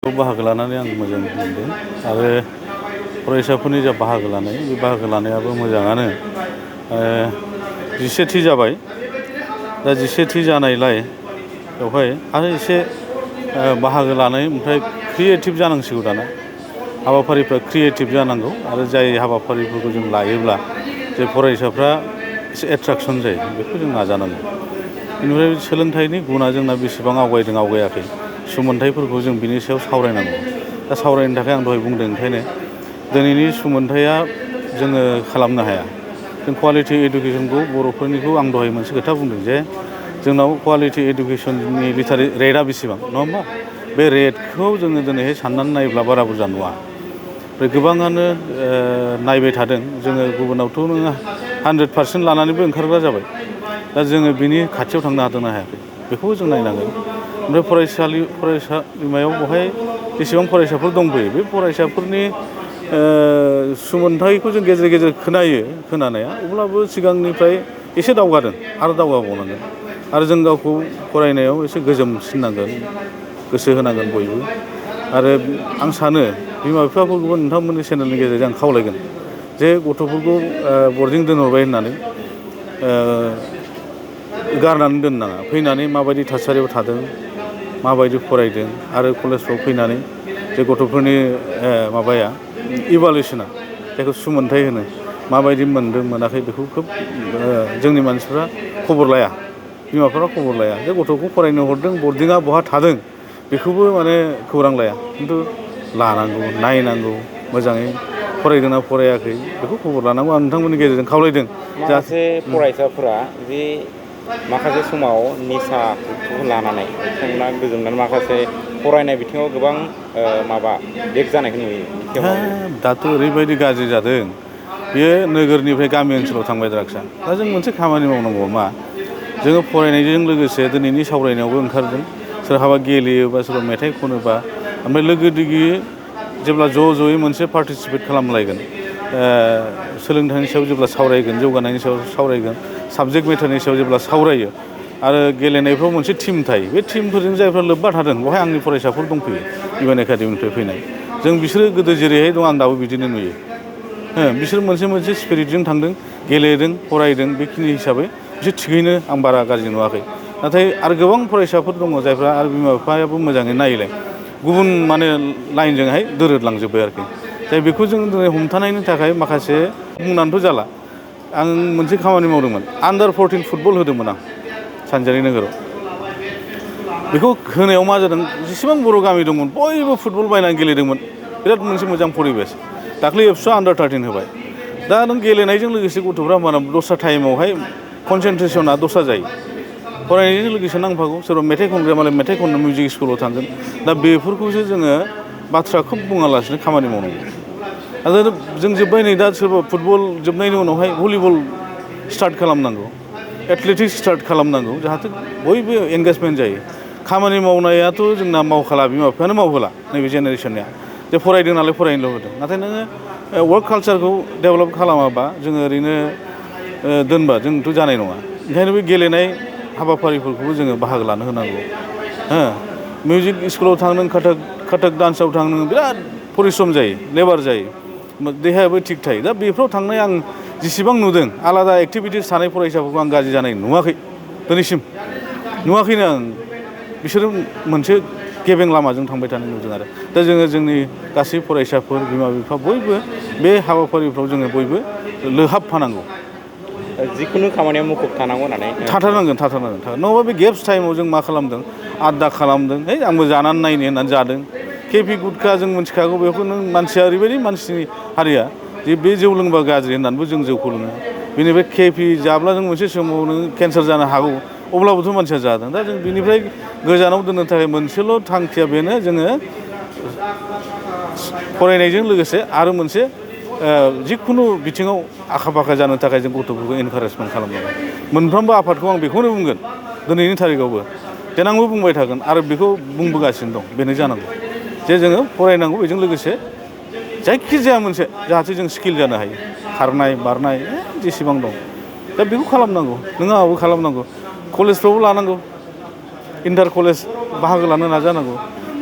बाहागो लानानै आं मोजां मोनदों आरो फरायसाफोरनि जा बाहागो लानाय बे बाहागो लानायाबो मोजाङानो। 17थि जाबाय। दा 17थि जानायलाय बेवहाय आरो एसे बाहागो लानाय ओमफ्राय क्रिएटिभ जानांसिगौ दाना। हाबाफारिफ्रा क्रिएटिभ जानांगौ आरो जाय हाबाफारिफोरखौ जों लायोब्ला जे फरायसाफ्रा एसे एट्राकसन जायो बेखौ जों नाजानांगौ। बेनिफ्राय सोलोंथाइनि गुना जोंना बेसेबां आवगायदों आवगायाखै सुमोनथाइफोरखौ जों बिनि सायाव सावरायनांगौ। दा सावरायनो थाखाय आं दहाय बुंदों ओंखायनो दिनैनि सुमोनथाइया जोङो खालामनो हाया। जों कुवालिटि इडुकेसनखौ बर'फोरनिखौ आं दहाय मोनसे खोथा बुंदों जे जोंनाव कुवालिटि इडुकेसननि रेटआ बेसेबां नङा होमबा? बे रेटखौ जोङो दिनैहाय साननानै नायोब्ला बारा बुरजा नुवा। ओमफ्राय गोबाङानो नायबाय थादों जोङो गुबुनावथ' नोङो 100% लानानैबो ओंखारग्रा जाबाय। दा जोङो बिनि खाथियाव थांनो हादोंना हायाखै बेखौबो जों नायनांगोन। ओमफ्राय फरायसालिमायाव बेवहाय जेसेबां फरायसाफोर दंफैयो बे फरायसाफोरनि सुमोनथाइखौ जों गेजेर गेजेर खोनायो खोनानाया अब्लाबो सिगांनिफ्राय एसे दावगादों आरो दावगाबावनांगोन। आरो जों गावखौ फरायनायाव एसे गोजोमसिननांगोन गोसो होनांगोन बयबो। आरो आं सानो बिमा बिफाफोरखौबो नोंथांमोननि चेनेलनि गेजेरजों आं खावलायगोन जे गथ'फोरखौ बरदिं दोनहरबाय होननानै गारनानै दोननो नाङा। फैनानै माबायदि थासारियाव थादों माबायदि फरायदों आरो कलेजफ्राव फैनानै जे गथ'फोरनि माबाया इभालुवेसना जायखौ सुमोनथाइ होनो माबायदि मोनदों मोनाखै बेखौ खोब जोंनि मानसिफ्रा खबर लाया। बिमाफोरा खबर लाया जे गथ'खौ फरायनो हरदों बरदिङा बहा थादों बेखौबो माने खौरां लाया। खिन्थु लानांगौ नायनांगौ मोजाङै फरायदोंना फरायाखै बेखौ खबर लानांगौ आं नोंथांमोननि गेजेरजों खावलायदों। माखासे फरायसाफोरा जे माखासे समाव निसाखौ लानानै बिथांमोना गोजोमनानै माखासे फरायनाय बिथिङाव गोबां माबा बेक जानायखौ नुयो। दाथ' ओरैबायदि गाज्रि जादों बेयो नोगोरनिफ्राय गामि ओनसोलाव थांबाय द्राग्सआ। दा जों मोनसे खामानि मावनांगौ मा जोङो फरायनायजों लोगोसे दिनैनि सावरायनायावबो ओंखारदों सोरहाबा गेलेयोबा सोरबा मेथाइ खनोबा ओमफ्राय लोगो दिगि जेब्ला ज' ज'यै मोनसे पार्टिसिपेट खालामलायगोन सोलोंथाइनि सायाव जेब्ला सावरायगोन जौगानायनि सायाव सावरायगोन साबजेक्ट मेटारनि सायाव जेब्ला सावरायो आरो गेलेनायफ्राव मोनसे टिम थायो बे टिमफोरजों जायफ्रा लोब्बा थादों बेवहाय आंनि फरायसाफोर दंफैयो इउएन एकाडेमिनिफ्राय फैनाय। जों बिसोरो गोदो जेरैहाय दं आं दाबो बिदिनो नुयो। बिसोर मोनसे स्पिरिटजों थांदों गेलेदों फरायदों बेखिनि हिसाबै बिसोर थिगैनो आं बारा गाज्रि नुवाखै। नाथाय आरो गोबां फरायसाफोर दङ जायफ्रा आरो बिमा बिफायाबो मोजाङै नायलाय गुबुन माने लाइनजोंहाय दोरोदलांजोब्बाय आरोखि। दा बेखौ जों दिनै हमथानायनि थाखाय माखासे बुंनानैथ' जाला। आं मोनसे खामानि मावदोंमोन आन्दार 14 फुटबल होदोंमोन आं सानजारि नोगोराव। बेखौ होनायाव मा जादों जेसेबां बर' गामि दंमोन बयबो फुटबल बायनानै गेलेदोंमोन। बिराद मोनसे मोजां परिबेस। दाख्लै एबसुआ आन्दार 13 होबाय। दा नों गेलेनायजों लोगोसे गथ'फ्रा मा दस्रा टाइमावहाय कनसेन्ट्रेसना दस्रा जायो। फरायनायजों लोगोसे नांफागौ सोरबा मेथाइ खनग्रा मालाय मेथाइ खननो मिउजिक स्कुलाव थांगोन। दा बेफोरखौसो जोङो बाथ्रा खोब बुङालासिनो खामानि मावनांगौ। आरो जों जोब्बाय नै दा सोरबा फुटबल जोबनायनि उनावहाय भलिबल स्टार्ट खालामनांगौ एथलेटिक्स स्टार्ट खालामनांगौ जाहाथे बयबो एंगेजमेन्ट जायो। खामानि मावनायाथ' जोंना मावखाला बिमा बिफायानो मावहोला नैबे जेनेरेसननिया जे फरायदों नालाय फरायनोल' होदों। नाथाय नोङो वर्क कालसारखौ डेभेलप खालामाबा जोङो ओरैनो दोनबा जोंथ' जानाय नङा। ओंखायनो बे गेलेनाय हाबाफारिफोरखौबो जोङो बाहागो लानो होनांगौ। मिउजिक स्कुलाव थां नों काथक डान्सआव थां नों बिराद परिस्रम जायो लेबार जायो देहायाबो थिग थायो। दा बेफोराव थांनाय आं जेसेबां नुदों आलादा एक्टिभिटिस थानाय फरायसाफोरखौ आं गाज्रि जानाय नुवाखै दिनैसिम नुवाखैनो आं। बिसोरो मोनसे गेबें लामाजों थांबाय थानाय नुदों आरो। दा जोङो जोंनि गासै फरायसाफोर बिमा बिफा बयबो बे हाबाफारिफ्राव जोङो बयबो लोहाबफानांगौ। जिखुनु खामानियाव मुखुब थानांगौ होननानै थाथारनांगोन नङाबा बे गेप्स टाइमाव जों मा खालामदों आद्दा खालामदों है आंबो जानानै नायनो होननानै जादों। केपि गुटखा जों मिथिखागौ बेखौ नों मानसिया ओरैबायदि मानसिनि हारिया जे बे जौ लोंबा गाज्रि होननानैबो जों जौखौ लोङो। बेनिफ्राय केपि जाब्ला जों मोनसे समाव नों केन्सार जानो हागौ अब्लाबोथ' मानसिया जादों। दा जों बिनिफ्राय गोजानाव दोननो थाखाय मोनसेल' थांखिया बेनो जोङो फरायनायजों लोगोसे आरो मोनसे जिखुनु बिथिङाव आखा फाखा जानो थाखाय जों गथ'फोरखौ इनकारेजमेन्ट खालामनांगौ। मोनफ्रोमबो आफादखौ आं बेखौनो बुंगोन दिनैनि थारिखआवबो देनांबो बुंबाय थागोन आरो बेखौ बुंबोगासिनो दं बेनो जानांगौ जे जोङो फरायनांगौ बेजों लोगोसे जायखिजाया मोनसे जाहाथे जों स्किल जानो हायो खारनाय बारनाय जेसेबां दं दा बेखौ खालामनांगौ नों आंहाबो खालामनांगौ। कलेजफ्रावबो लानांगौ इन्टार कलेज बाहागो लानो नाजानांगौ।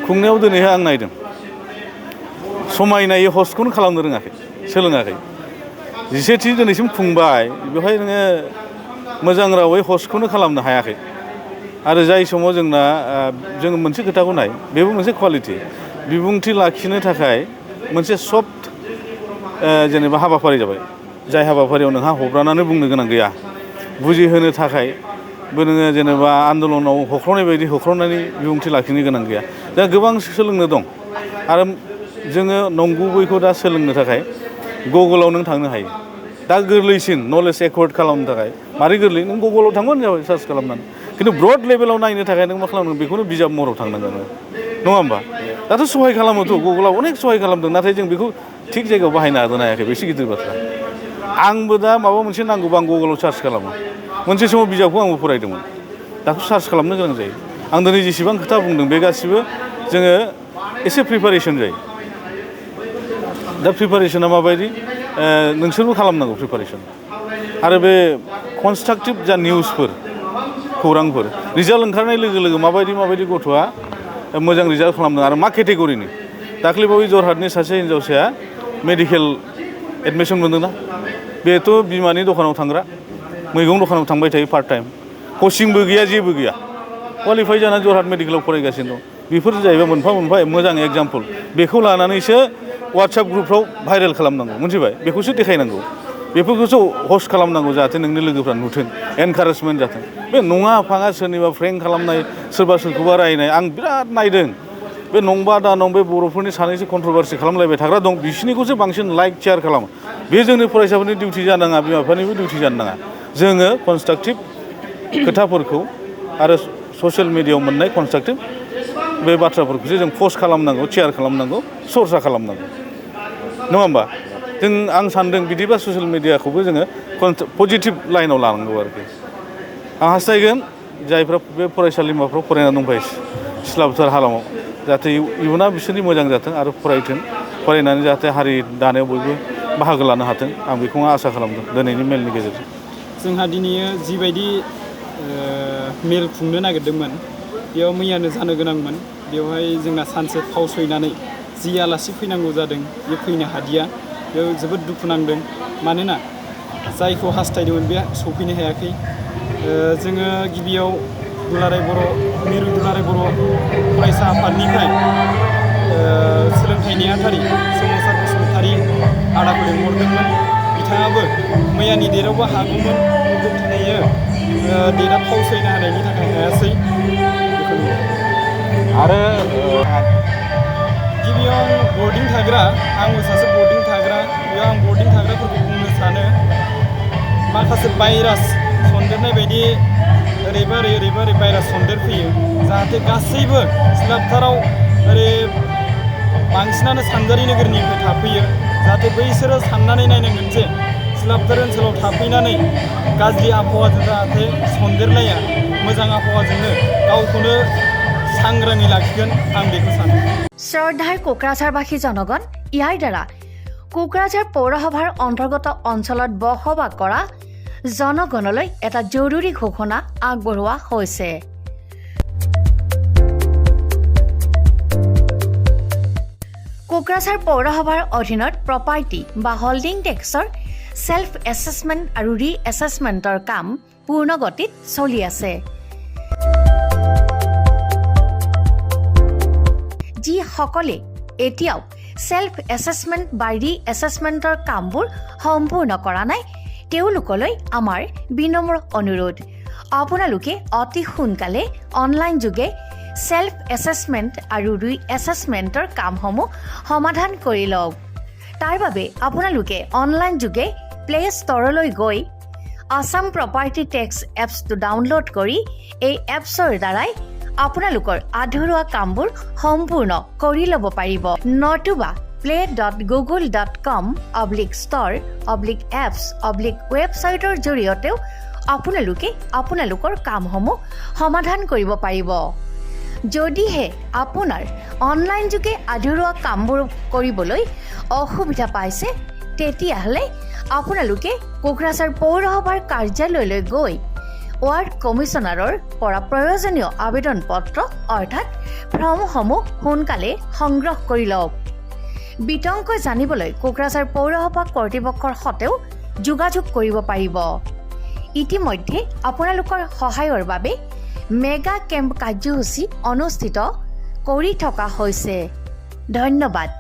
खुंनायाव दिनैहाय आं नायदों समायनायै हस्टखौनो खालामनो रोङाखै सोलोङाखै 17थि दिनैसिम खुंबाय बेवहाय नोङो मोजां रावै हस्टखौनो खालामनो हायाखै आरो जाय समाव जोंना जों मोनसे खोथाखौ नाय बेबो मोनसे क्वालिटि बिबुंथि लाखिनो थाखाय मोनसे सफ्ट जेनेबा हाबाफारि जाबाय जाय हाबाफारियाव नोंहा हब्रानानै बुंनो गोनां गैया बुजिहोनो थाखायबो नोङो जेनेबा आन्दलनाव होख्रावनाय बायदि होख्रावनानै बिबुंथि लाखिनो गोनां गैया दा गोबां सोलोंनो दं आरो जोङो नंगुबैखौ दा सोलोंनो थाखाय गुगोलाव नों थांनो हायो दा गोरलैसिन नलेज एक्वार्ड खालामनो थाखाय मारै गोरलै नों गुगोलाव थांबानो जाबाय सार्च खालामनानै खिन्थु ब्रड लेभेलाव नायनो थाखाय नों मा खालामनांगोन बेखौनो बिजाब महराव थांनांगोन नङा होमबा दाथ' सहाय खालामोथ' गुगोलाव अनेक सहाय खालामदों नाथाय जों बेखौ थिग जायगायाव बाहायनो हादों हायाखै बेसो गिदिर बाथ्रा आंबो दा माबा मोनसे नांगौबा आं गुगोलाव सार्च खालामो मोनसे समाव बिजाबखौ आंबो फरायदोंमोन दाथ' सार्च खालामनो गोनां जायो आं दिनै जेसेबां खोथा बुंदों बे गासिबो जोङो एसे प्रिपारेसन जायो दा प्रिपारेसना माबायदि नोंसोरबो खालामनांगौ प्रिपारेसन आरो बे कनस्ट्राक्टिभ जा निउसफोर खौरांफोर रिजाल्ट ओंखारनाय लोगो लोगो माबायदि गथ'आ मोजां रिजाल्ट खालामदों आरो मा केटेगरिनि दाख्लैबावै जरहाटनि सासे हिन्जावसाया मेडिकेल एडमिसन मोनदोंना बेथ' बिमानि दखानाव थांग्रा मैगं दखानाव थांबाय थायो पार्ट टाइम कचिंबो गैया जेबो गैया क्वालिफाइ जानानै जरहाट मेडिकेलाव फरायगासिनो दं बेफोर जाहैबाय मोनफा मोजां एग्जाम्पल बेखौ लानानैसो वाट्सएप ग्रुपफ्राव भाइरेल खालामनांगौ मोनथिबाय बेखौसो देखायनांगौ बेफोरखौसो हस्ट खालामनांगौ जाहाथे नोंनि लोगोफ्रा नुथों एनकारेजमेन्ट जाथों बे नङा फाङा सोरनिबा फ्रेंक खालामनाय सोरबा सोरखौबा रायनाय आं बिराद नायदों बे नंबा दा नं बे बर'फोरनि सानैसो कन्ट्रभारसि खालामलायबाय थाग्रा दं बिसिनिखौसो बांसिन लाइक शेयार खालामो बे जोंनि फरायसाफोरनि डिउटि जानाङा बिमा बिफानिबो डिउटि जानो नाङा जोङो कनस्ट्राक्टिभ खोथाफोरखौ आरो ससियेल मिडियायाव मोननाय कनस्ट्राक्टिभ बे बाथ्राफोरखौसो जों पस्ट खालामनांगौ शेयार खालामनांगौ सरसा खालामनांगौ नङा होमबा जों आं सानदों बिदिबा ससियेल मिडियाखौबो जोङो पजिटिभ लाइनाव लानांगौ आरोखि आं हास्थायगोन जायफ्रा बे फरायसालिमाफ्राव फरायनानै दंफायो सिस्लाबथार हालामाव जाहाथे इयुना बिसोरनि मोजां जाथों आरो फरायनानै जाहाथे हारि दानायाव बयबो बाहागो लानो हाथों आं बेखौ आसा खालामदों दिनैनि मेलनि गेजेरजों जोंहा दिनै जिबायदि मेल खुंनो नागिरदोंमोन बेयाव मैयानो जानो गोनांमोन बेवहाय जोंना सानसे फावसयनानै जि आलासि फैनांगौ जादों बे फैनो हादिया बेयाव जोबोद दुखु नांदों मानोना जायखौ हास्थायदोंमोन बे सफैनो हायाखै जोङो गिबियाव मिरु दुलाराय बर' फरायसा आफादनिफ्राय सोलोंथाइ नेहाथारि सोमावसार बसुमतारी आदाखौ लिंहरदोंमोन बिथाङाबो मैयानि डेटआवबो हागौमोन दिनैयो डेटआ फावसयनो हानायनि थाखाय हायासै आरो गिबियाव बर्डिं थाग्रा आंबो सासे बर्डिं थाग्रा बेयाव आं बर्डिं थाग्राफोरखौ बुंनो सानो माखासे भाइरास सन्देरनाय बायदि ओरैबा ओरै भाइरास सन्देरफैयो जाहाथे गासैबो सिलाबथाराव ओरै बांसिनानो सानजारि नोगोरनिफ्राय थाफैयो जाहाथे बैसोरो साननानै नायनांगोन जे सिलाबथार ओनसोलाव थाफैनानै गाज्रि आबहावाजों जाहाथे सन्देरलाया मोजां आबहावाजोंनो गावखौनो सांग्राङै लाखिगोन आं बेखौ सानो শ্ৰদ্ধাৰ কোকৰাঝাৰবাসী জনগণ ইয়াৰ দ্বাৰা কোকৰাঝাৰ পৌৰসভাৰ অন্তৰ্গত অঞ্চলত বসবাস কৰা জনগণলৈ এটা জৰুৰী ঘোষণা আগবঢ়োৱা হৈছে কোকৰাঝাৰ পৌৰসভাৰ অধীনত প্ৰপাৰ্টি বা হোল্ডিং টেক্সৰ সেল্ফ এছেছমেণ্ট আৰু ৰি এছেছমেণ্টৰ কাম পূৰ্ণ গতিত চলি আছে যিসকলে এতিয়াও সেল্ফ এছেছমেণ্ট বা ৰি এছেছমেণ্টৰ কামবোৰ সম্পূৰ্ণ কৰা নাই তেওঁলোকলৈ আমাৰ বিনম্ৰ অনুৰোধ আপোনালোকে অতি সোনকালে অনলাইন যোগে সেল্ফ এছেছমেণ্ট আৰু ৰি এছেছমেণ্টৰ কামসমূহ সমাধান কৰি লওক তাৰ বাবে আপোনালোকে অনলাইন যোগে প্লে ষ্টৰলৈ গৈ আসাম প্ৰপাৰ্টি টেক্স এপছটো ডাউনলোড কৰি এই এপছৰ দ্বাৰাই আপোনালোকৰ আধৰুৱা কামবোৰ সম্পূৰ্ণ কৰি ল'ব পাৰিব নতুবা play.google.com/store/apps/websiteৰ জৰিয়তেও আপোনালোকে আপোনালোকৰ কামসমূহ সমাধান কৰিব পাৰিব যদিহে আপোনাৰ অনলাইন যোগে আধৰুৱা কামবোৰ কৰিবলৈ অসুবিধা পাইছে তেতিয়াহ'লে আপোনালোকে কোকৰাঝাৰ পৌৰসভাৰ কাৰ্যালয়লৈ গৈ ৱাৰ্ড কমিছনাৰৰ পৰা প্ৰয়োজনীয় আবেদন পত্ৰ অৰ্থাৎ ফৰ্মসমূহ সোনকালে সংগ্ৰহ কৰি লওক। বিতংকৈ জানিবলৈ কোকৰাঝাৰ পৌৰসভা কৰ্তৃপক্ষৰ সৈতেও যোগাযোগ কৰিব পাৰিব। ইতিমধ্যে আপোনালোকৰ সহায়ৰ বাবে মেগা কেম্প কাৰ্যসূচী অনুষ্ঠিত কৰি থকা হৈছে। ধন্যবাদ।